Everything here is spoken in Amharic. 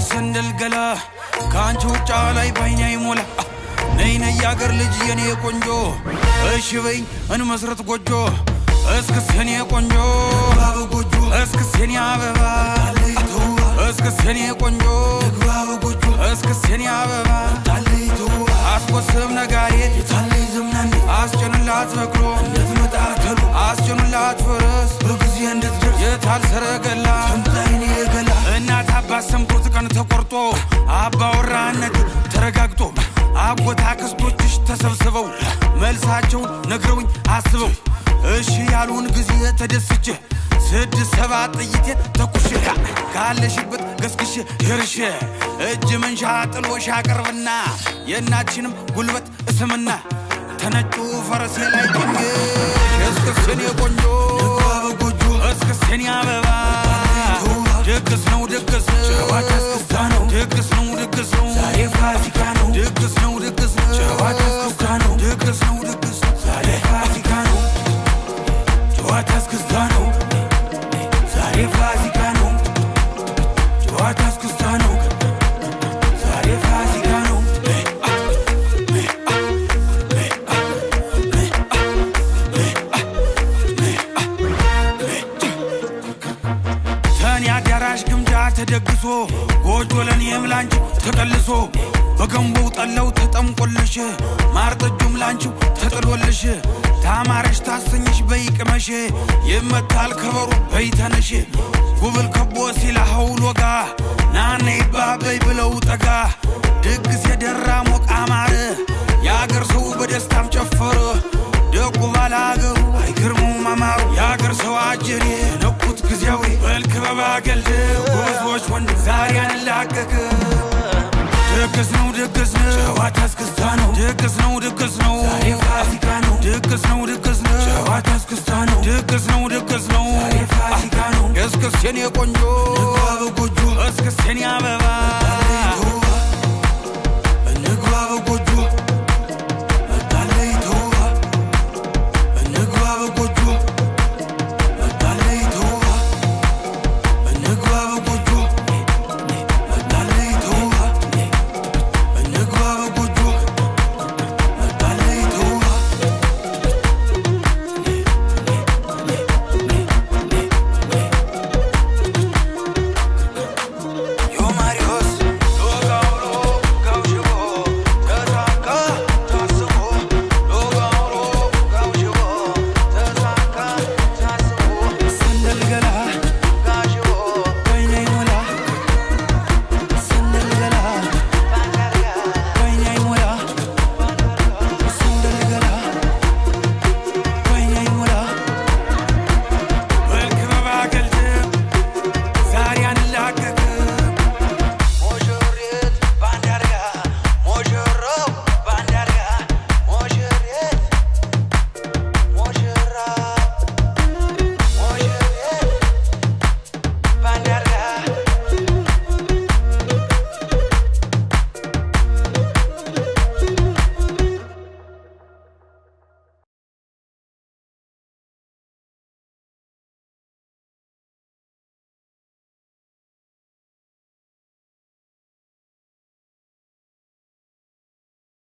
ሰንደል ገላ ካንቺ ውጫ ላይ ባይኔ አይሞላ ነይ ነይ ያገር ልጅ የኔ ቆንጆ እሺ በይኝ እንመስረት ጎጆ እስክስ የኔ ቆንጆ ጎጆ እስክስ የኔ አበባ እስክስ የኔ ቆንጆ ጎጆ እስክስ የኔ አበባ አስቆስም ነጋሪት አስጭኑላት በቅሎ አስጭኑላት ፈረስ በጊዜ እንድትደርስ የታል ሰረገላ እናት አባት ሰምቶት ቀን ተቆርጦ አባወራነት ተረጋግጦ አጎት አክስቶችሽ ተሰብስበው መልሳቸውን ነግረውኝ አስበው እሺ ያሉን ጊዜ ተደስቼ 6 7 ጥይቴን ተኩሼ ካለሽበት ገስግሼ ደርሼ እጅ መንሻ ጥሎሽ አቀርብና የእናትሽንም ጉልበት እስምና ተነጩ ፈረሴ ላይ ጭኜ እስክስ የኔ ቆንጆ እስክስ የኔ አበባ ድግስ ነው ድግስ ጨዋታ እስክስታ ነው ድግስ ነው ድግስ ነው ዛሬ ፋሲካ ነው ድግስ ነው ድግስ ነው ጨዋታ እስክስታ ነው ድግስ ነው ድግስ ነው ዛሬ ፋሲካ ነው ጨዋታ እስክስታ ነው ዛሬ ፋሲካ ነው ጨዋታ እስክስታ ነው ዛሬ ፋሲካ ነው። ተኔ አዳራሽ ግምጃ ተደግሶ ጎጆ ለኔም ላንቺ ተቀልሶ በገንቦው ጠላው ተጠምቆልሽ ማር ጠጁም ላንቺው ተጥሎልሽ ታማረሽ ታሰኝሽ በይ ቅመሽ ይመታል ከበሮ በይ ተነሽ ጉብል ከቦ ሲል ሐውል ወጋ ናና ይባበይ ብለው ጠጋ ድግስ የደራ ሞቅ አማረ የአገር ሰው በደስታም ጨፈረ ደጉ ባላገሩ አይገርሙም አማሩ የአገር ሰው አጀሬ ነኩት ጊዜያዊ በልክበባ ገልድ ጎበዞች ወንድ ዛሬ አንላቀቅ ድግስ ነው ድግስ ነው ጨዋታ እስክስታ ነው ድግስ ነው ድግስ ነው ዛሬ ፋሲካ ነው ድግስ ነው ድግስ ነው ጨዋታ እስክስታ ነው ድግስ ነው ድግስ ነው ዛሬ ፋሲካ ነው እስክስ የኔ ቆንጆ ጎጆ እስክስ የኔ አበባ